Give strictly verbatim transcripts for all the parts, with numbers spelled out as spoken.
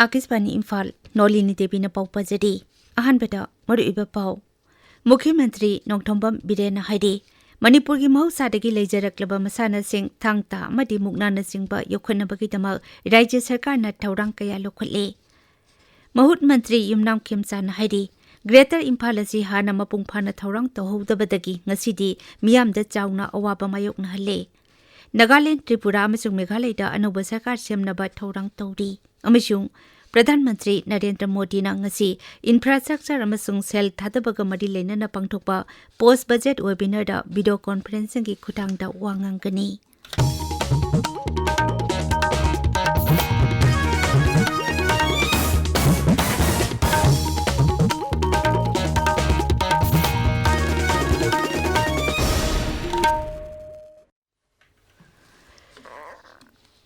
ꯑꯥꯀꯥꯁꯕꯥꯅꯤ ꯏꯝꯐꯥꯜ, ꯅꯣꯂꯤꯅꯤ ꯗꯦꯕꯤꯅ ꯄꯥꯎ ꯄꯥꯖꯔꯤ꯫ ꯑꯍꯥꯟꯕꯗ ꯃꯔꯨꯑꯣꯏꯕ ꯄꯥꯎ꯫ ꯃꯨꯈ꯭ꯌ ꯃꯟꯇ꯭ꯔꯤ ꯅꯣꯡꯊꯣꯝꯕꯝ ꯕꯤꯔꯦꯟꯅ ꯍꯥꯏꯔꯤ, ꯃꯅꯤꯄꯨꯔꯒꯤ ꯃꯍꯧꯁꯥꯗꯒꯤ ꯂꯩꯖꯔꯛꯂꯕ ꯃꯁꯥꯟꯅꯁꯤꯡ ꯊꯥꯡ ꯇꯥ ꯑꯃꯗꯤ ꯃꯨꯛꯅꯥꯅꯆꯤꯡꯕ ꯌꯣꯛꯈꯠꯅꯕꯒꯤꯗꯃꯛ ꯔꯥꯖ꯭ꯌ ꯁꯔꯀꯥꯔꯅ ꯊꯧꯔꯥꯡ ꯀꯌꯥ ꯂꯧꯈꯠꯂꯦ꯫ ꯃꯍꯨꯠ ꯃꯟꯇ꯭ꯔꯤ ꯌꯨꯝꯅꯥꯝ ꯈꯦꯝꯆꯥꯟꯅ ꯍꯥꯏꯔꯤ, ꯒ꯭ꯔꯦꯇꯔ ꯏꯝꯐꯥꯜ ꯑꯁꯤ ꯍꯥꯟꯅ ꯃꯄꯨꯡ ꯐꯥꯅ ꯊꯧꯔꯥꯡ ꯇꯧꯍꯧꯗꯕꯗꯒꯤ ꯉꯁꯤꯗꯤ ꯃꯤꯌꯥꯝꯗ ꯆꯥꯎꯅ ꯑꯋꯥꯕ ꯃꯥꯌꯣꯛꯅꯍꯜꯂꯦ꯫ ꯅꯥꯒꯥꯂꯦꯟ, ꯇ꯭ꯔꯤꯄꯨꯔꯥ ꯑꯃꯁꯨꯡ ꯃꯦꯘꯥꯂꯌꯗ ꯑꯅꯧꯕ ꯁꯔꯀꯥꯔ ꯁꯦꯝꯅꯕ ꯊꯧꯔꯥꯡ ꯇꯧꯔꯤ꯫ ꯑꯃꯁꯨꯡ ꯄ꯭ꯔꯙꯥꯟ ꯃꯟꯇ꯭ꯔꯤ ꯅꯔꯦꯟꯗ꯭ꯔ ꯃꯣꯗꯤꯅ ꯉꯁꯤ ꯏꯟꯐ꯭ꯔꯥꯁ꯭ꯇ꯭ꯔꯛꯆꯔ ꯑꯃꯁꯨꯡ ꯁꯦꯜ ꯊꯥꯗꯕꯒ ꯃꯔꯤ ꯂꯩꯅꯅ ꯄꯥꯡꯊꯣꯛꯄ ꯄꯣꯁ꯭ꯠ ꯕꯖꯦꯠ ꯋꯦꯕꯤꯅꯥꯔꯗ ꯚꯤꯗꯤꯑꯣ ꯀꯣꯟꯐꯔꯦꯟꯁꯤꯡꯒꯤ ꯈꯨꯠꯊꯥꯡꯗ ꯋꯥ ꯉꯥꯡꯒꯅꯤ꯫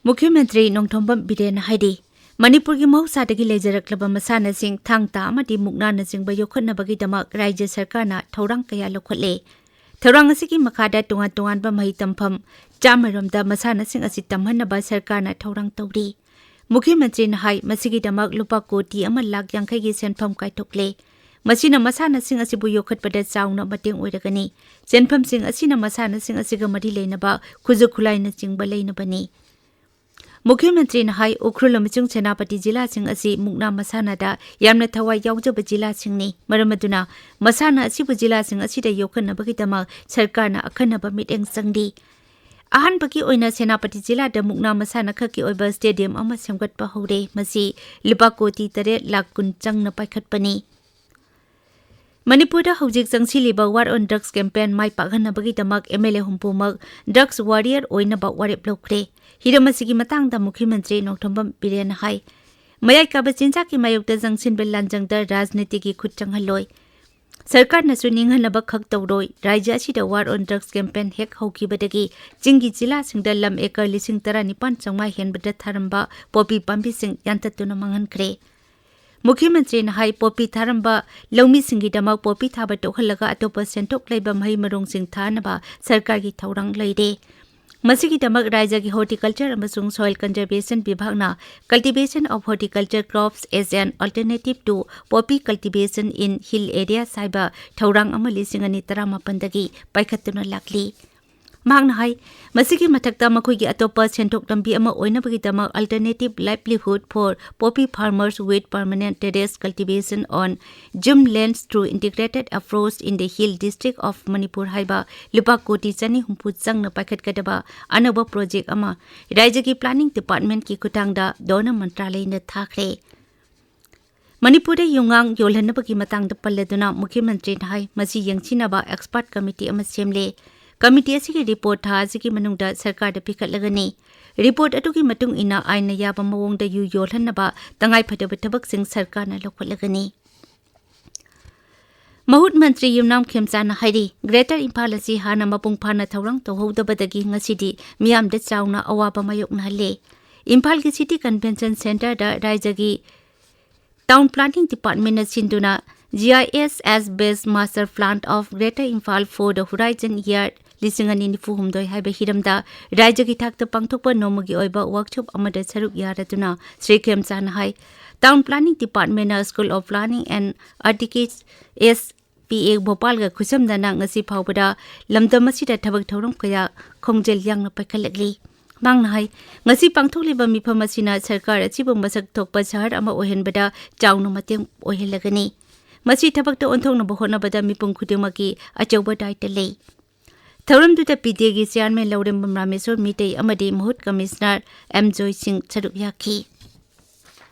ꯃꯨꯈ꯭ꯌ ꯃꯟꯇ꯭ꯔꯤ ꯅꯣꯡꯊꯣꯝꯕꯝ ꯕꯤꯔꯦꯟꯅ ꯍꯥꯏꯔꯤ, ꯃꯅꯤꯄꯨꯔꯒꯤ ꯃꯍꯧꯁꯥꯗꯒꯤ ꯂꯩꯖꯔꯛꯂꯕ ꯃꯁꯥꯟꯅꯁꯤꯡ ꯊꯥꯡ ꯇꯥ ꯑꯃꯗꯤ ꯃꯨꯛꯅꯥꯅꯆꯤꯡꯕ ꯌꯣꯛꯈꯠꯅꯕꯒꯤꯗꯃꯛ ꯔꯥꯖ꯭ꯌ ꯁꯔꯀꯥꯔꯅ ꯊꯧꯔꯥꯡ ꯀꯌꯥ ꯂꯧꯈꯠꯂꯦ꯫ ꯊꯧꯔꯥꯡ ꯑꯁꯤꯒꯤ ꯃꯈꯥꯗ ꯇꯣꯉꯥꯟ ꯇꯣꯉꯥꯟꯕ ꯃꯍꯩ ꯇꯝꯐꯝ ꯆꯥꯝꯃꯔꯣꯝꯗ ꯃꯁꯥꯟꯅꯁꯤꯡ ꯑꯁꯤ ꯇꯝꯍꯟꯅꯕ ꯁꯔꯀꯥꯔꯅ ꯊꯧꯔꯥꯡ ꯇꯧꯔꯤ꯫ ꯃꯨꯈ꯭ꯌ ꯃꯟꯇ꯭ꯔꯤꯅ ꯍꯥꯏ, ꯃꯁꯤꯒꯤꯗꯃꯛ ꯂꯨꯄꯥ ꯀꯣꯇꯤ ꯑꯃ ꯂꯥꯈ ꯌꯥꯡꯈꯩꯒꯤ ꯁꯦꯟꯐꯝ ꯀꯥꯏꯊꯣꯛꯂꯦ꯫ ꯃꯁꯤꯅ ꯃꯁꯥꯟꯅꯁꯤꯡ ꯑꯁꯤꯕꯨ ꯌꯣꯛꯈꯠꯄꯗ ꯆꯥꯎꯅ ꯃꯇꯦꯡ ꯑꯣꯏꯔꯒꯅꯤ꯫ ꯁꯦꯟꯐꯝꯁꯤꯡ ꯑꯁꯤꯅ ꯃꯁꯥꯟꯅꯁꯤꯡ ꯑꯁꯤꯒ ꯃꯔꯤ ꯂꯩꯅꯕ ꯈꯨꯠꯁꯨ ꯈꯨꯠꯂꯥꯏꯅꯆꯤꯡꯕ ꯂꯩꯅꯕꯅꯤ꯫ ꯃꯨꯈ꯭ꯌ ꯃꯟꯇ꯭ꯔꯤꯅ ꯍꯥꯏ, ꯎꯈ꯭ꯔꯨꯜ ꯑꯃꯁꯨꯡ ꯁꯦꯅꯥꯄꯇꯤ ꯖꯤꯂꯥꯁꯤꯡ ꯑꯁꯤ ꯃꯨꯛꯅꯥ ꯃꯁꯥꯟꯅꯗ ꯌꯥꯝꯅ ꯊꯋꯥꯏ ꯌꯥꯎꯖꯕ ꯖꯤꯂꯥꯁꯤꯡꯅꯤ꯫ ꯃꯔꯝ ꯑꯗꯨꯅ ꯃꯁꯥꯟꯅ ꯑꯁꯤꯕꯨ ꯖꯤꯂꯥꯁꯤꯡ ꯑꯁꯤꯗ ꯌꯣꯛꯈꯠꯅꯕꯒꯤꯗꯃꯛ ꯁꯔꯀꯥꯔꯅ ꯑꯈꯟꯅꯕ ꯃꯤꯠꯌꯦꯡ ꯆꯪꯂꯤ꯫ ꯑꯍꯥꯟꯕꯒꯤ ꯑꯣꯏꯅ ꯁꯦꯅꯥꯄꯇꯤ ꯖꯤꯂꯥꯗ ꯃꯨꯛꯅꯥ ꯃꯁꯥꯟꯅ ꯈꯛꯀꯤ ꯑꯣꯏꯕ ꯁ꯭ꯇꯦꯗꯤꯌꯝ ꯑꯃ ꯁꯦꯝꯒꯠꯄ ꯍꯧꯔꯦ꯫ ꯃꯁꯤ ꯂꯨꯄꯥ ꯀꯣꯇꯤ ꯇꯔꯦꯠ ꯂꯥꯈ ꯀꯨꯟ ꯆꯪꯅ ꯄꯥꯏꯈꯠꯄꯅꯤ꯫ ꯃꯅꯤꯄꯨꯔꯗ ꯍꯧꯖꯤꯛ ꯆꯪꯁꯤꯜꯂꯤꯕ War on Drugs campaign ꯃꯥꯏ ꯄꯥꯛꯍꯟꯅꯕꯒꯤꯗꯃꯛ ꯑꯦꯝ ꯑꯦꯜ ꯑꯦ ꯍꯨꯝꯐꯨꯃꯛ drugs warrior ꯑꯣꯏꯅꯕ ꯋꯥꯔꯦꯞ ꯂꯧꯈ꯭ꯔꯦ꯫ ꯍꯤꯔꯝ ꯑꯁꯤꯒꯤ ꯃꯇꯥꯡꯗ ꯃꯨꯈ꯭ꯌ ꯃꯟꯇ꯭ꯔꯤ ꯅꯣꯡꯊꯣꯝꯕꯝ ꯕꯤꯔꯦꯟꯅ ꯍꯥꯏ, ꯃꯌꯥꯏ ꯀꯥꯕ ꯆꯤꯟꯖꯥꯛꯀꯤ ꯃꯥꯌꯣꯛꯇ ꯆꯪꯁꯤꯟꯕ ꯂꯥꯟꯖꯪꯗ ꯔꯥꯖꯅꯤꯇꯤꯒꯤ ꯈꯨꯠ ꯆꯪꯍꯜꯂꯣꯏ꯫ ꯁꯔꯀꯥꯔꯅꯁꯨ ꯅꯤꯡꯍꯟꯅꯕ ꯈꯛ ꯇꯧꯔꯣꯏ꯫ ꯔꯥꯖ꯭ꯌ ꯑꯁꯤꯗ War on Drugs campaign ꯍꯦꯛ ꯍꯧꯈꯤꯕꯗꯒꯤ ꯆꯤꯡꯒꯤ ꯖꯤꯂꯥꯁꯤꯡꯗ ꯂꯝ ꯑꯦꯀꯔ ꯂꯤꯁꯤꯡ ꯇꯔꯥꯅꯤꯄꯥꯟ ꯆꯥꯝꯃꯉꯥ ꯍꯦꯟꯕꯗ ꯊꯥꯔꯝꯕ ꯄꯣꯄꯤ ꯄꯥꯝꯕꯤꯁꯤꯡ ꯌꯥꯟꯊꯠꯇꯨꯅ ꯃꯥꯡꯍꯟꯈ꯭ꯔꯦ꯫ ꯃꯨꯈ꯭ꯌ ꯃꯟꯇ꯭ꯔꯤꯅ ꯍꯥꯏ, ꯄꯣꯄꯤ ꯊꯥꯔꯝꯕ ꯂꯧꯃꯤꯁꯤꯡꯒꯤꯗꯃꯛ ꯄꯣꯄꯤ ꯊꯥꯕ ꯇꯣꯛꯍꯜꯂꯒ ꯑꯇꯣꯞꯄ ꯁꯦꯟꯊꯣꯛ ꯂꯩꯕ ꯃꯍꯩ ꯃꯔꯣꯡꯁꯤꯡ ꯊꯥꯅꯕ ꯁꯔꯀꯥꯔꯒꯤ ꯊꯧꯔꯥꯡ ꯂꯩꯔꯦ꯫ ꯃꯁꯤꯒꯤꯗꯃꯛ ꯔꯥꯖ꯭ꯌꯒꯤ Horticulture ꯑꯃꯁꯨꯡ Soil Conservation ꯕꯤꯚꯥꯒꯅ Cultivation of Horticulture Crops as an Alternative to Poppy Cultivation in Hill Areas ꯍꯥꯏꯕ ꯊꯧꯔꯥꯡ ꯑꯃ ꯂꯤꯁꯤꯡ ꯑꯅꯤ ꯇꯔꯥꯃꯥꯄꯟꯗꯒꯤ ꯄꯥꯏꯈꯠꯇꯨꯅ ꯂꯥꯛꯂꯤ꯫ ꯃꯍꯥꯛꯅ ꯍꯥꯏ, ꯃꯁꯤꯒꯤ ꯃꯊꯛꯇ ꯃꯈꯣꯏꯒꯤ ꯑꯇꯣꯞꯄ ꯁꯦꯟꯊꯣꯛ ꯂꯝꯕꯤ ꯑꯃ ꯑꯣꯏꯅꯕꯒꯤꯗꯃꯛ Alternative Livelihood for Poppy Farmers with Permanent Terrace Cultivation on Jhum Lands Through Integrated Approach in the Hill District of Manipur ꯍꯥꯏꯕ ꯂꯨꯄꯥ ꯀꯣꯇꯤ ꯆꯅꯤ ꯍꯨꯝꯐꯨ ꯆꯪꯅ ꯄꯥꯏꯈꯠꯀꯗꯕ ꯑꯅꯧꯕ ꯄ꯭ꯔꯣꯖꯦꯛ ꯑꯃ ꯔꯥꯖ꯭ꯌꯒꯤ Planning Departmentꯀꯤ ꯈꯨꯠꯊꯥꯡꯗ ꯙꯣꯅ ꯃꯟꯇ꯭ꯔꯥꯂꯌꯅ ꯊꯥꯈ꯭ꯔꯦ꯫ ꯃꯅꯤꯄꯨꯔꯗ ꯌꯨꯉꯥꯡ ꯌꯣꯜꯍꯟꯅꯕꯒꯤ ꯃꯇꯥꯡꯗ ꯄꯜꯂꯗꯨꯅ ꯃꯨꯈ꯭ꯌ ꯃꯟꯇ꯭ꯔꯤꯅ ꯍꯥꯏ, ꯃꯁꯤ ꯌꯦꯡꯁꯤꯟꯅꯕ expert committee ꯑꯃ ꯁꯦꯝꯂꯦ꯫ Committee ꯑꯁꯤꯒꯤ report ꯊꯥ ꯑꯁꯤꯒꯤ ꯃꯅꯨꯡꯗ ꯁꯔꯀꯥꯔꯗ ꯄꯤꯈꯠꯂꯒꯅꯤ꯫ Report ꯑꯗꯨꯒꯤ ꯃꯇꯨꯡ ꯏꯟꯅ ꯑꯥꯏꯟꯅ ꯌꯥꯕ ꯃꯑꯣꯡꯗ ꯌꯨ ꯌꯣꯜꯍꯟꯅꯕ ꯇꯉꯥꯏꯐꯗꯕ ꯊꯕꯛꯁꯤꯡ ꯁꯔꯀꯥꯔꯅ ꯂꯧꯈꯠꯂꯒꯅꯤ꯫ ꯃꯍꯨꯠ ꯃꯟꯇ꯭ꯔꯤ ꯌꯨꯝꯅꯥꯝ ꯈꯦꯝꯆꯥꯅ ꯍꯥꯏꯔꯤ, Greater ꯏꯝꯐꯥꯜ ꯑꯁꯤ ꯍꯥꯟꯅ ꯃꯄꯨꯡ ꯐꯥꯅ ꯊꯧꯔꯥꯡ ꯇꯧꯍꯧꯗꯕꯗꯒꯤ ꯉꯁꯤꯗꯤ ꯃꯤꯌꯥꯝꯗ ꯆꯥꯎꯅ ꯑꯋꯥꯕ ꯃꯥꯌꯣꯛꯅꯍꯜꯂꯦ꯫ ꯏꯝꯐꯥꯜꯒꯤ City Convention Centreꯗ ꯔꯥꯖ꯭ꯌꯒꯤ Town Planning Departmentꯅ ꯁꯤꯟꯗꯨꯅ G I S as Best Master Plan of Greater Imphal for the Horizon Year ꯂꯤꯁꯤꯡ ꯑꯅꯤ ꯅꯤꯐꯨ ꯍꯨꯝꯗꯣꯏ ꯍꯥꯏꯕ ꯍꯤꯔꯝꯗ ꯔꯥꯖ꯭ꯌꯒꯤ ꯊꯥꯛꯇ ꯄꯥꯡꯊꯣꯛꯄ ꯅꯣꯡꯃꯒꯤ ꯑꯣꯏꯕ workshop ꯑꯃꯗ ꯁꯔꯨꯛ ꯌꯥꯔꯗꯨꯅ ꯁ꯭ꯔꯤ ꯈꯦꯝꯆꯥꯅ ꯍꯥꯏ, Town Planning Departmentꯅ School of Planning and Architecture, S P A ꯚꯣꯄꯥꯜꯒ ꯈꯨꯠꯁꯝꯅꯅ ꯉꯁꯤ ꯐꯥꯎꯕꯗ ꯂꯝꯗꯝ ꯑꯁꯤꯗ ꯊꯕꯛ ꯊꯧꯔꯝ ꯀꯌꯥ ꯈꯣꯡꯖꯦꯜ ꯌꯥꯡꯅ ꯄꯥꯏꯈꯠꯂꯛꯂꯤ꯫ ꯃꯍꯥꯛꯅ ꯍꯥꯏ, ꯉꯁꯤ ꯄꯥꯡꯊꯣꯛꯂꯤꯕ ꯃꯤꯐꯝ ꯑꯁꯤꯅ ꯁꯔꯀꯥꯔ ꯑꯁꯤꯕꯨ ꯃꯁꯛ ꯊꯣꯛꯄ ꯁꯍꯔ ꯑꯃ ꯑꯣꯏꯍꯟꯕꯗ ꯆꯥꯎꯅ ꯃꯇꯦꯡ ꯑꯣꯏꯍꯜꯂꯒꯅꯤ꯫ ꯃꯁꯤ ꯊꯕꯛꯇ ꯑꯣꯟꯊꯣꯛꯅꯕ ꯍꯣꯠꯅꯕꯗ ꯃꯤꯄꯨꯝ ꯈꯨꯗꯤꯡꯃꯛꯀꯤ ꯑꯆꯧꯕ ꯗꯥꯏꯇ ꯂꯩ꯫ ꯊꯧꯔꯝꯗꯨꯗ P D Aꯒꯤ Chairman ꯂꯧꯔꯦꯝꯕꯝ ꯔꯥꯃꯦꯁꯣꯔ ꯃꯤꯇꯩ ꯑꯃꯗꯤ ꯃꯍꯨꯠ Commissioner M ꯖꯣꯏ ꯁꯤꯡ ꯁꯔꯨꯛ ꯌꯥꯈꯤ꯫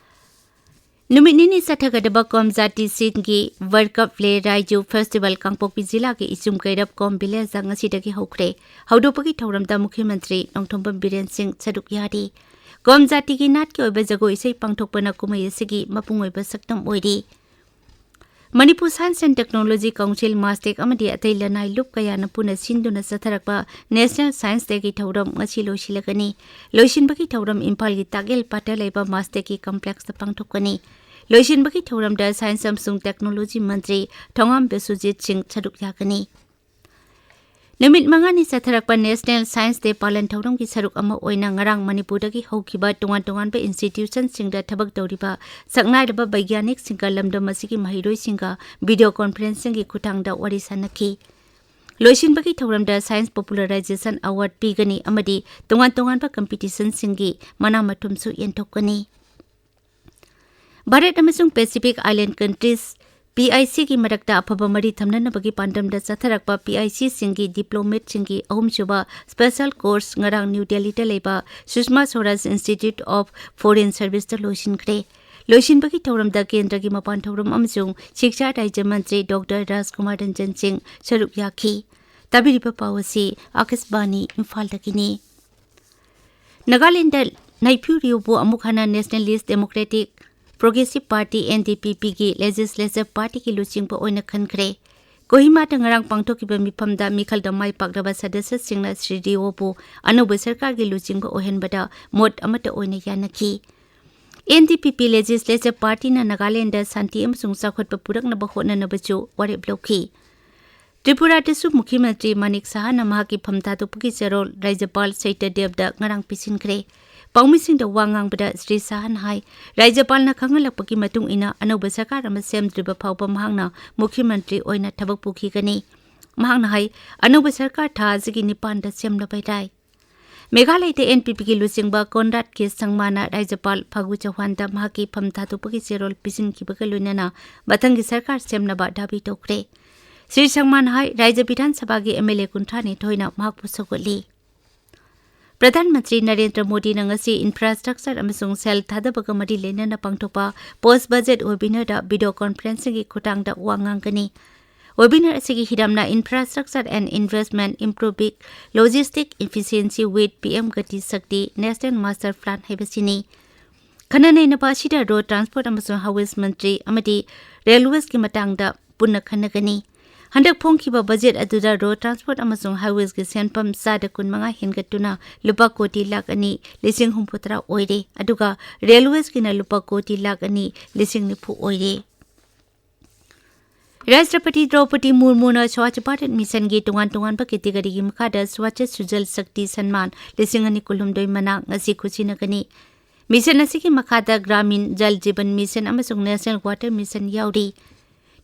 ꯅꯨꯃꯤꯠ ꯅꯤꯅꯤ ꯆꯠꯊꯒꯗꯕ ꯀꯣꯝ ꯖꯥꯇꯤꯁꯤꯡꯒꯤ World Cup Le Raiju Festival ꯀꯥꯡꯄꯣꯛꯄꯤ ꯖꯤꯂꯥꯒꯤ ꯏꯆꯨꯝ ꯀꯩꯔꯞ ꯀꯣꯝ villageꯇ ꯉꯁꯤꯗꯒꯤ ꯍꯧꯈ꯭ꯔꯦ꯫ ꯍꯧꯗꯣꯛꯄꯒꯤ ꯊꯧꯔꯝꯗ ꯃꯨꯈ꯭ꯌ ꯃꯟꯇ꯭ꯔꯤ ꯅꯣꯡꯊꯣꯝꯕꯝ ꯕꯤꯔꯦꯟ ꯁꯤꯡ ꯁꯔꯨꯛ ꯌꯥꯔꯤ꯫ ꯀꯣꯝ ꯖꯥꯇꯤꯒꯤ ꯅꯥꯠꯀꯤ ꯑꯣꯏꯕ ꯖꯒꯣꯏ ꯏꯁꯩ ꯄꯥꯡꯊꯣꯛꯄꯅ ꯀꯨꯝꯍꯩ ꯑꯁꯤꯒꯤ ꯃꯄꯨꯡ ꯑꯣꯏꯕ ꯁꯛꯇꯝ ꯑꯣꯏꯔꯤ꯫ Manipur Science and Technology Council, MASTEC ꯑꯃꯗꯤ ꯑꯇꯩ ꯂꯅꯥꯏ ꯂꯨꯞ ꯀꯌꯥꯅ ꯄꯨꯟꯅ ꯁꯤꯟꯗꯨꯅ ꯆꯠꯊꯔꯛꯄ National Science Dayꯒꯤ ꯊꯧꯔꯝ ꯉꯁꯤ ꯂꯣꯏꯁꯤꯜꯂꯒꯅꯤ꯫ ꯂꯣꯏꯁꯤꯟꯕꯒꯤ ꯊꯧꯔꯝ ꯏꯝꯐꯥꯜꯒꯤ ꯇꯥꯛꯌꯦꯜ ꯄꯥꯠꯇ ꯂꯩꯕ MASTECꯀꯤ complexꯇ ꯄꯥꯡꯊꯣꯛꯀꯅꯤ꯫ ꯂꯣꯏꯁꯤꯟꯕꯒꯤ ꯊꯧꯔꯝꯗ Science ꯑꯃꯁꯨꯡ Technology ꯃꯟꯇ꯭ꯔꯤ ꯊꯣꯉꯥꯝ ꯕꯤꯁ꯭ꯋꯖꯤꯠ ꯁꯤꯡ ꯁꯔꯨꯛ ꯌꯥꯒꯅꯤ꯫ ꯅꯨꯃꯤꯠ ꯃꯉꯥꯅꯤ ꯆꯠꯊꯔꯛꯄ National Science Day ꯄꯥꯂꯟ ꯊꯧꯔꯝꯒꯤ ꯁꯔꯨꯛ ꯑꯃ ꯑꯣꯏꯅ ꯉꯔꯥꯡ ꯃꯅꯤꯄꯨꯔꯗꯒꯤ ꯍꯧꯈꯤꯕ ꯇꯣꯉꯥꯟ ꯇꯣꯉꯥꯟꯕ institutionꯁꯤꯡꯗ ꯊꯕꯛ ꯇꯧꯔꯤꯕ ꯁꯛꯅꯥꯏꯔꯕ ꯕꯩꯒ꯭ꯌꯥꯅꯤꯛꯁꯤꯡꯒ ꯂꯝꯗꯝ ꯑꯁꯤꯒꯤ ꯃꯍꯩꯔꯣꯏꯁꯤꯡꯒ video conferencingꯒꯤ ꯈꯨꯠꯊꯥꯡꯗ ꯋꯥꯔꯤ ꯁꯥꯅꯈꯤ꯫ ꯂꯣꯏꯁꯤꯟꯕꯒꯤ ꯊꯧꯔꯝꯗ Science Popularization Award ꯄꯤꯒꯅꯤ ꯑꯃꯗꯤ ꯇꯣꯉꯥꯟ ꯇꯣꯉꯥꯟꯕ competitionꯁꯤꯡꯒꯤ ꯃꯅꯥ ꯃꯊꯨꯝꯁꯨ ꯌꯦꯟꯊꯣꯛꯀꯅꯤ꯫ ꯚꯥꯔꯠ ꯑꯃꯁꯨꯡ Pacific Island countries, PICꯒꯤ ꯃꯔꯛꯇ ꯑꯐꯕ ꯃꯔꯤ ꯊꯝꯅꯅꯕꯒꯤ ꯄꯥꯟꯗꯝꯗ ꯆꯠꯊꯔꯛꯄ PICꯁꯤꯡꯒꯤ diplomatꯁꯤꯡꯒꯤ ꯑꯍꯨꯝꯁꯨꯕ special course ꯉꯔꯥꯡ ꯅ꯭ꯌꯨ ꯗꯦꯜꯂꯤꯗ ꯂꯩꯕ ꯁꯨꯁꯃꯥ ꯁ꯭ꯋꯔꯥꯖ Institute of Foreign Serviceꯇ ꯂꯣꯏꯁꯤꯟꯈ꯭ꯔꯦ꯫ ꯂꯣꯏꯁꯤꯟꯕꯒꯤ ꯊꯧꯔꯝꯗ ꯀꯦꯟꯗ꯭ꯔꯒꯤ ꯃꯄꯥꯟ ꯊꯧꯔꯝ ꯑꯃꯁꯨꯡ ꯁꯤꯛꯁꯥ ꯔꯥꯖ꯭ꯌ ꯃꯟꯇ꯭ꯔꯤ ꯗꯣꯛꯇꯔ ꯔꯥꯖꯀꯨꯃꯥꯔ ꯔꯟꯖꯟ ꯁꯤꯡ ꯁꯔꯨꯛ ꯌꯥꯈꯤ꯫ ꯇꯥꯕꯤꯔꯤꯕ ꯄꯥꯎ ꯑꯁꯤ ꯑꯥꯀꯥꯁꯕꯥꯅꯤ ꯏꯝꯐꯥꯜꯗꯒꯤꯅꯤ꯫ ꯅꯥꯒꯥꯂꯦꯟꯗ ꯅꯩꯐꯤꯌꯨ ꯔꯤꯑꯣꯕꯨ ꯑꯃꯨꯛ ꯍꯟꯅ Nationalist Democratic Progressive Party, NDPPꯒꯤ legislature partyꯒꯤ ꯂꯨꯆꯤꯡꯕ ꯑꯣꯏꯅ ꯈꯟꯈ꯭ꯔꯦ꯫ ꯀꯣꯍꯤꯃꯥꯗ ꯉꯔꯥꯡ ꯄꯥꯡꯊꯣꯛꯈꯤꯕ ꯃꯤꯐꯝꯗ ꯃꯤꯈꯜꯗ ꯃꯥꯏ ꯄꯥꯛꯂꯕ ꯁꯗꯁ꯭ꯌꯁꯤꯡꯅ ꯁ꯭ꯔꯤ ꯔꯤꯑꯣꯕꯨ ꯑꯅꯧꯕ ꯁꯔꯀꯥꯔꯒꯤ ꯂꯨꯆꯤꯡꯕ ꯑꯣꯏꯍꯟꯕꯗ ꯃꯣꯠ ꯑꯃꯠꯇ ꯑꯣꯏꯅ ꯌꯥꯅꯈꯤ꯫ NDPP legislature partyꯅ ꯅꯥꯒꯥꯂꯦꯟꯗ ꯁꯥꯟꯇꯤ ꯑꯃꯁꯨꯡ ꯆꯥꯎꯈꯠꯄ ꯄꯨꯔꯛꯅꯕ ꯍꯣꯠꯅꯅꯕꯁꯨ ꯋꯥꯔꯦꯞ ꯂꯧꯈꯤ꯫ ꯇ꯭ꯔꯤꯄꯨꯔꯥꯗꯁꯨ ꯃꯨꯈ꯭ꯌ ꯃꯟꯇ꯭ꯔꯤ ꯃꯥꯅꯤꯛ ꯁꯍꯥꯅ ꯃꯍꯥꯛꯀꯤ ꯐꯝ ꯊꯥꯗꯣꯛꯄꯒꯤ ꯆꯦꯔꯣꯜ ꯔꯥꯖ꯭ꯌꯄꯥꯜ ꯁꯩꯇꯗꯦꯕꯗ ꯉꯔꯥꯡ ꯄꯤꯁꯤꯟꯈ꯭ꯔꯦ꯫ ꯄꯥꯎꯃꯤꯁꯤꯡꯗ ꯋꯥ ꯉꯥꯡꯕꯗ ꯁ꯭ꯔꯤ ꯁꯍꯥꯅ ꯍꯥꯏ, ꯔꯥꯖ꯭ꯌꯄꯥꯜꯅ ꯈꯪꯍꯜꯂꯛꯄꯒꯤ ꯃꯇꯨꯡ ꯏꯟꯅ ꯑꯅꯧꯕ ꯁꯔꯀꯥꯔ ꯑꯃ ꯁꯦꯝꯗ꯭ꯔꯤꯕ ꯐꯥꯎꯕ ꯃꯍꯥꯛꯅ ꯃꯨꯈ꯭ꯌ ꯃꯟꯇ꯭ꯔꯤ ꯑꯣꯏꯅ ꯊꯕꯛ ꯄꯨꯈꯤꯒꯅꯤ꯫ ꯃꯍꯥꯛꯅ ꯍꯥꯏ, ꯑꯅꯧꯕ ꯁꯔꯀꯥꯔ ꯊꯥ ꯑꯁꯤꯒꯤ ꯅꯤꯄꯥꯟꯗ ꯁꯦꯝꯂꯕ ꯌꯥꯏ꯫ ꯃꯦꯘꯥꯂꯌꯗ NPPꯒꯤ ꯂꯨꯆꯤꯡꯕ ꯀꯣꯟꯔꯥꯗ ꯀꯦ ꯁꯪꯃꯥꯅ ꯔꯥꯖ꯭ꯌꯄꯥꯜ ꯐꯥꯒꯨ ꯆꯧꯍꯥꯟꯗ ꯃꯍꯥꯛꯀꯤ ꯐꯝ ꯊꯥꯗꯣꯛꯄꯒꯤ ꯆꯦꯔꯣꯜ ꯄꯤꯁꯤꯟꯈꯤꯕꯒ ꯂꯣꯏꯅꯅ ꯃꯊꯪꯒꯤ ꯁꯔꯀꯥꯔ ꯁꯦꯝꯅꯕ ꯗꯥꯕꯤ ꯇꯧꯈ꯭ꯔꯦ꯫ ꯁ꯭ꯔꯤ ꯁꯪꯃꯥꯅ ꯍꯥꯏ, ꯔꯥꯖ꯭ꯌ ꯕꯤꯙꯥꯟ ꯁꯚꯥꯒꯤ MLA ꯀꯨꯟꯊ꯭ꯔꯥ ꯅꯤꯊꯣꯏꯅ ꯃꯍꯥꯛꯄꯨ ꯁꯧꯒꯠꯂꯤ꯫ ꯄ꯭ꯔꯙꯥꯟ ꯃꯟꯇ꯭ꯔꯤ ꯅꯔꯦꯟꯗ꯭ꯔ ꯃꯣꯗꯤꯅ ꯉꯁꯤ infrastructure ꯑꯃꯁꯨꯡ ꯁꯦꯜ ꯊꯥꯗꯕꯒ ꯃꯔꯤ ꯂꯩꯅꯅ ꯄꯥꯡꯊꯣꯛꯄ post budget webinarꯗ video conferencingꯒꯤ ꯈꯨꯠꯊꯥꯡꯗ ꯋꯥ ꯉꯥꯡꯒꯅꯤ꯫ Webinar ꯑꯁꯤꯒꯤ ꯍꯤꯔꯝꯅ Infrastructure and Investment, Improving Logistic Efficiency with PM Gati Shakti National Master Plan ꯍꯥꯏꯕꯁꯤꯅꯤ꯫ ꯈꯟꯅ ꯅꯩꯅꯕ ꯑꯁꯤꯗ road transport ꯑꯃꯁꯨꯡ highways ꯃꯟꯇ꯭ꯔꯤ ꯑꯃꯗꯤ railwaysꯀꯤ ꯃꯇꯥꯡꯗ ꯄꯨꯟꯅ ꯈꯟꯅꯒꯅꯤ꯫ ꯍꯟꯗꯛ ꯐꯣꯡꯈꯤꯕ budget ꯑꯗꯨꯗ road transport ꯑꯃꯁꯨꯡ highwaysꯀꯤ ꯁꯦꯟꯐꯝ ꯆꯥꯗ ꯀꯨꯟꯃꯉꯥ ꯍꯦꯟꯒꯠꯇꯨꯅ ꯂꯨꯄꯥ ꯀꯣꯇꯤ ꯂꯥꯈ ꯑꯅꯤ ꯂꯤꯁꯤꯡ ꯍꯨꯝꯐꯨꯇꯔꯥ ꯑꯣꯏꯔꯦ, ꯑꯗꯨꯒ railwaysꯀꯤꯅ ꯂꯨꯄꯥ ꯀꯣꯇꯤ ꯂꯥꯈ ꯑꯅꯤ ꯂꯤꯁꯤꯡ ꯅꯤꯐꯨ ꯑꯣꯏꯔꯦ꯫ ꯔꯥꯁꯇ꯭ꯔꯄꯇꯤ ꯗ꯭ꯔꯧꯄꯗꯤ ꯃꯨꯔꯃꯨꯅ ꯁ꯭ꯋꯥꯆ ꯚꯥꯔꯠ ꯃꯤꯁꯟꯒꯤ ꯇꯣꯉꯥꯟ ꯇꯣꯉꯥꯟꯕ ꯀꯦꯇꯦꯒꯣꯔꯤꯒꯤ ꯃꯈꯥꯗ ꯁ꯭ꯋꯥꯆ ꯁꯨꯖꯜ ꯁꯛꯇꯤ ꯁꯟꯃꯥꯟ ꯂꯤꯁꯤꯡ ꯑꯅꯤ ꯀꯨꯟꯍꯨꯝꯗꯣꯏ ꯃꯅꯥ ꯉꯁꯤ ꯈꯨꯠꯁꯤꯟꯅꯒꯅꯤ꯫ ꯃꯤꯁꯟ ꯑꯁꯤꯒꯤ ꯃꯈꯥꯗ ꯒ꯭ꯔꯥꯃꯤꯟ ꯖꯜ ꯖꯤꯕꯟ ꯃꯤꯁꯟ ꯑꯃꯁꯨꯡ ꯅꯦꯁꯅꯦꯜ ꯋꯥꯇꯔ ꯃꯤꯁꯟ ꯌꯥꯎꯔꯤ꯫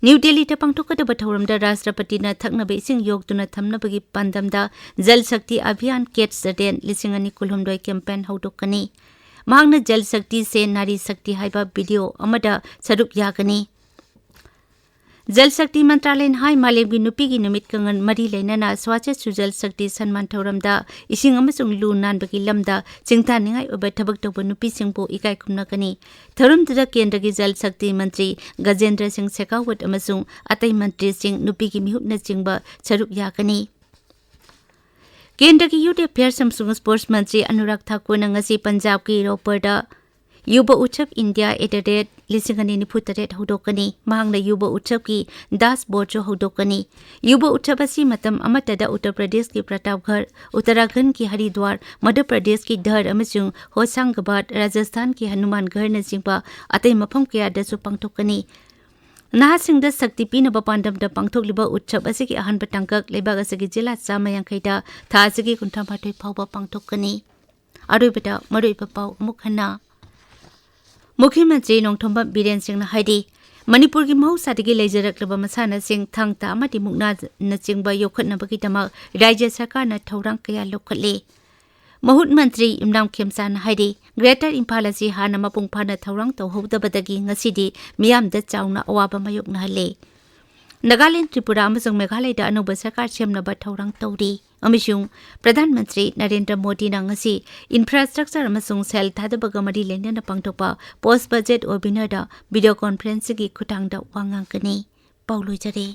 ꯅ꯭ꯌꯨ ꯗꯦꯜꯂꯤꯗ ꯄꯥꯡꯊꯣꯛꯀꯗꯕ ꯊꯧꯔꯝꯗ ꯔꯥꯁꯇ꯭ꯔꯄꯇꯤꯅ ꯊꯛꯅꯕ ꯏꯁꯤꯡ ꯌꯣꯛꯇꯨꯅ ꯊꯝꯅꯕꯒꯤ ꯄꯥꯟꯗꯝꯗ ꯖꯜ ꯁꯛꯇꯤ ꯑꯚꯤꯌꯥꯟ ꯀꯦꯠꯁ ꯗ ꯔꯦꯟ ꯂꯤꯁꯤꯡ ꯑꯅꯤ ꯀꯨꯟꯍꯨꯝꯗꯣꯏ ꯀꯦꯝꯄꯦꯟ ꯍꯧꯗꯣꯛꯀꯅꯤ꯫ ꯃꯍꯥꯛꯅ ꯖꯜ ꯁꯛꯇꯤ ꯁꯦ ꯅꯥꯔꯤ ꯁꯛꯇꯤ ꯍꯥꯏꯕ ꯚꯤꯗꯤꯑꯣ ꯑꯃꯗ ꯁꯔꯨꯛ ꯌꯥꯒꯅꯤ꯫ ꯖꯜ ꯁꯛꯇꯤ ꯃꯟꯇ꯭ꯔꯥꯂꯌꯅ ꯍꯥꯏ, ꯃꯥꯂꯦꯝꯒꯤ ꯅꯨꯄꯤꯒꯤ ꯅꯨꯃꯤꯠ ꯀꯉꯟ ꯃꯔꯤ ꯂꯩꯅꯅ ꯁ꯭ꯋꯥꯆ ꯁꯨꯖꯜ ꯁꯛꯇꯤ ꯁꯟꯃꯥꯟ ꯊꯧꯔꯝꯗ ꯏꯁꯤꯡ ꯑꯃꯁꯨꯡ ꯂꯨ ꯅꯥꯟꯕꯒꯤ ꯂꯝꯗ ꯁꯤꯡꯊꯥꯅꯤꯡꯉꯥꯏ ꯑꯣꯏꯕ ꯊꯕꯛ ꯇꯧꯕ ꯅꯨꯄꯤꯁꯤꯡꯕꯨ ꯏꯀꯥꯏ ꯈꯨꯝꯅꯒꯅꯤ꯫ ꯊꯧꯔꯝꯗꯨꯗ ꯀꯦꯟꯗ꯭ꯔꯒꯤ ꯖꯜ ꯁꯛꯇꯤ ꯃꯟꯇ꯭ꯔꯤ ꯒꯖꯦꯟꯗ꯭ꯔ ꯁꯤꯡ ꯁꯦꯈꯥꯋꯠ ꯑꯃꯁꯨꯡ ꯑꯇꯩ ꯃꯟꯇ꯭ꯔꯤꯁꯤꯡ, ꯅꯨꯄꯤꯒꯤ ꯃꯤꯍꯨꯠꯅꯆꯤꯡꯕ ꯁꯔꯨꯛ ꯌꯥꯒꯅꯤ꯫ ꯀꯦꯟꯗ꯭ꯔꯒꯤ ꯌꯨꯊ ꯑꯦꯐꯤꯌꯔꯁ ꯑꯃꯁꯨꯡ ꯁ꯭ꯄꯣꯔꯠꯁ ꯃꯟꯇ꯭ꯔꯤ ꯑꯅꯨꯔꯥꯒ ꯊꯥꯀꯨꯔꯅ ꯉꯁꯤ ꯄꯟꯖꯥꯕꯀꯤ ꯔꯣꯄꯔꯗ ꯌꯨꯕ ꯎꯠꯁꯕ ꯏꯟꯗꯤꯌꯥ ꯑꯦꯠ ꯗ ꯔꯦꯠ ꯂꯤꯁꯤꯡ ꯑꯅꯤ ꯅꯤꯐꯨ ꯇꯔꯦꯠ ꯍꯧꯗꯣꯛꯀꯅꯤ꯫ ꯃꯍꯥꯛꯅ ꯌꯨꯕ ꯎꯠꯁꯕꯀꯤ ꯗꯥꯁ ꯕꯣꯔꯗꯁꯨ ꯍꯧꯗꯣꯛꯀꯅꯤ꯫ ꯌꯨꯕ ꯎꯠꯁꯕ ꯑꯁꯤ ꯃꯇꯝ ꯑꯃꯠꯇꯗ ꯎꯠꯇꯔ ꯄ꯭ꯔꯗꯦꯁꯀꯤ ꯄ꯭ꯔꯇꯥꯞꯒꯔ, ꯎꯠꯇꯔꯥꯈꯟꯗꯀꯤ ꯍꯔꯤꯗ꯭ꯋꯥꯔ, ꯃꯙ꯭ꯌ ꯄ꯭ꯔꯗꯦꯁꯀꯤ ꯙꯔ ꯑꯃꯁꯨꯡ ꯍꯣꯁꯥꯡꯒꯕꯥꯗ, ꯔꯥꯖꯁꯊꯥꯟꯒꯤ ꯍꯅꯨꯃꯥꯟꯒꯔꯅꯆꯤꯡꯕ ꯑꯇꯩ ꯃꯐꯝ ꯀꯌꯥꯗꯁꯨ ꯄꯥꯡꯊꯣꯛꯀꯅꯤ꯫ ꯅꯍꯥꯁꯤꯡꯗ ꯁꯛꯇꯤ ꯄꯤꯅꯕ ꯄꯥꯟꯗꯝꯗ ꯄꯥꯡꯊꯣꯛꯂꯤꯕ ꯎꯠꯁꯕ ꯑꯁꯤꯒꯤ ꯑꯍꯥꯟꯕ ꯇꯥꯡꯀꯛ ꯂꯩꯕꯥꯛ ꯑꯁꯤꯒꯤ ꯖꯤꯂꯥ ꯆꯥꯝꯃ ꯌꯥꯡꯈꯩꯗ ꯊꯥ ꯑꯁꯤꯒꯤ ꯀꯨꯟꯊ꯭ꯔꯥ ꯃꯥꯊꯣꯏ ꯐꯥꯎꯕ ꯄꯥꯡꯊꯣꯛꯀꯅꯤ꯫ ꯑꯔꯣꯏꯕꯗ ꯃꯔꯨꯑꯣꯏꯕ ꯄꯥꯎ ꯑꯃꯨꯛ ꯍꯟꯅ꯫ ꯃꯨꯈ꯭ꯌ ꯃꯟꯇ꯭ꯔꯤ ꯅꯣꯡꯊꯣꯝꯕꯝ ꯕꯤꯔꯦꯟ ꯁꯤꯡꯅ ꯍꯥꯏꯔꯤ, ꯃꯅꯤꯄꯨꯔꯒꯤ ꯃꯍꯧꯁꯥꯗꯒꯤ ꯂꯩꯖꯔꯛꯂꯕ ꯃꯁꯥꯟꯅꯁꯤꯡ ꯊꯥꯡ ꯇꯥ ꯑꯃꯗꯤ ꯃꯨꯛꯅꯥꯅꯆꯤꯡꯕ ꯌꯣꯛꯈꯠꯅꯕꯒꯤꯗꯃꯛ ꯔꯥꯖ꯭ꯌ ꯁꯔꯀꯥꯔꯅ ꯊꯧꯔꯥꯡ ꯀꯌꯥ ꯂꯧꯈꯠꯂꯤ꯫ ꯃꯍꯨꯠ ꯃꯟꯇ꯭ꯔꯤ ꯌꯨꯝꯅꯥꯝ ꯈꯦꯝꯆꯥꯅ ꯍꯥꯏꯔꯤ, ꯒ꯭ꯔꯦꯇꯔ ꯏꯝꯐꯥꯜ ꯑꯁꯤ ꯍꯥꯟꯅ ꯃꯄꯨꯡ ꯐꯥꯅ ꯊꯧꯔꯥꯡ ꯇꯧꯍꯧꯗꯕꯗꯒꯤ ꯉꯁꯤꯗꯤ ꯃꯤꯌꯥꯝꯗ ꯆꯥꯎꯅ ꯑꯋꯥꯕ ꯃꯥꯌꯣꯛꯅꯍꯜꯂꯦ꯫ ꯅꯥꯒꯥꯂꯦꯟ, ꯇ꯭ꯔꯤꯄꯨꯔꯥ ꯑꯃꯁꯨꯡ ꯃꯦꯘꯥꯂꯌꯗ ꯑꯅꯧꯕ ꯁꯔꯀꯥꯔ ꯁꯦꯝꯅꯕ ꯊꯧꯔꯥꯡ ꯇꯧꯔꯤ ꯑꯃꯁꯨꯡ ꯄ꯭ꯔꯙꯥꯟ ꯃꯟꯇ꯭ꯔꯤ ꯅꯔꯦꯟꯗ꯭ꯔ ꯃꯣꯗꯤꯅ ꯉꯁꯤ ꯏꯟꯐ꯭ꯔꯥꯁ꯭ꯇ꯭ꯔꯛꯆꯔ ꯑꯃꯁꯨꯡ ꯁꯦꯜ ꯊꯥꯗꯕꯒ ꯃꯔꯤ ꯂꯩꯅꯅ ꯄꯥꯡꯊꯣꯛꯄ ꯄꯣꯁ ꯕꯖꯦꯠ ꯋꯦꯕꯤꯅꯥꯔꯗ ꯚꯤꯗꯤꯑꯣ ꯀꯣꯟꯐꯔꯦꯟꯁꯤꯡꯒꯤ ꯈꯨꯠꯊꯥꯡꯗ ꯋꯥ ꯉꯥꯡꯒꯅꯤ꯫ ꯄꯥꯎ ꯂꯣꯏꯖꯔꯦ꯫